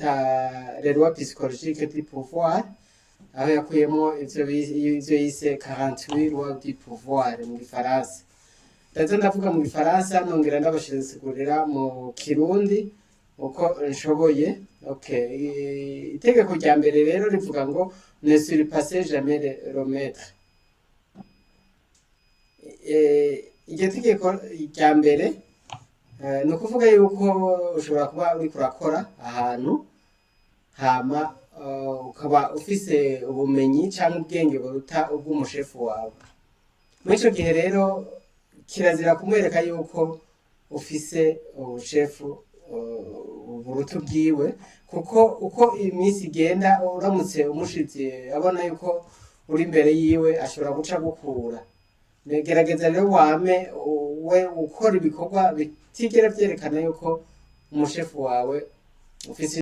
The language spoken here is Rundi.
bita Les lois psychologiques du pouvoir, aho yakuyemo ivyo yise 48 lois du pouvoir mu Gifaransa. Ndaza ndavuga mu Gifaransa, nongera ndabashisigurira mu Kirundi uko nshoboye. Okay, itegeko rya mbere rero rivuga ngo "Ne surpassez jamais le maître". Iryo tegeko rya mbere ni ukuvuga yuko ushobora kuba uriko urakora ahantu, hama ukaba ufise ubumenyi canke ubwenge buruta ubw'umushefu wawe. Muri ico gihe rero kirazira kumwereka yuko ufise ubushefu buruta ubwiwe, kuko uko iminsi igenda, uramutse umushitsi abona yuko uri imbere yiwe, ashobora guca gukura. Gerageza rero wame we ukora ibikorwa bitigera vyerekana yuko umushefu wawe ufise